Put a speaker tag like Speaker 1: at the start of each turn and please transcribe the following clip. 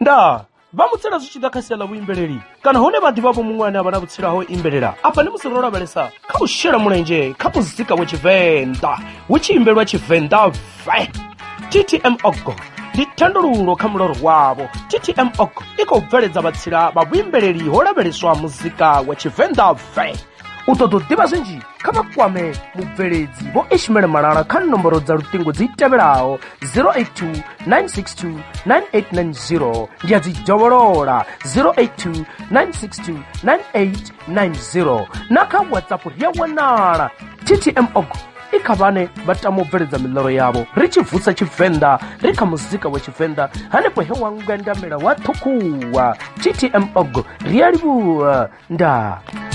Speaker 1: Ndaa vha mutsila zwi tshi ḓa kha sia ḽa vhuimbeleli kana hone vha ḓivha vho muṅwe ane a vha na vhutsila ha u imbelela afha ndi musi ro lavhelesa kha u shela mulenzhe kha muzika wa Tshivenḓa hu tshi imbelwa Tshivenḓa ve. TTM Ogo ndi thandululo kha muloro wavho. TTM Ogo i khou bveledza vhatsila vha vhuimbeleli ho lavheleswa muzika wa Tshivenḓa ve. U ṱoḓa u ḓivha zwinzhi kha vha kwame mubveledzi Vho Ishmael Malala kha nomboro dza luṱingo dzi tevhelaho 082 962 9890. Ndi a dzi dovholola 082 962 9890. Na kha WhatsApp ri a wanala. TTM Ogo i kha vhane vha tama u bveledza miḽoro yavho ri tshi vusa Tshivenḓa ri kha muzika wa Tshivenḓa hanefho he wa ngwendamela wa ṱhukhuwa. TTM Ogo ri a livhuwa. Ndaa.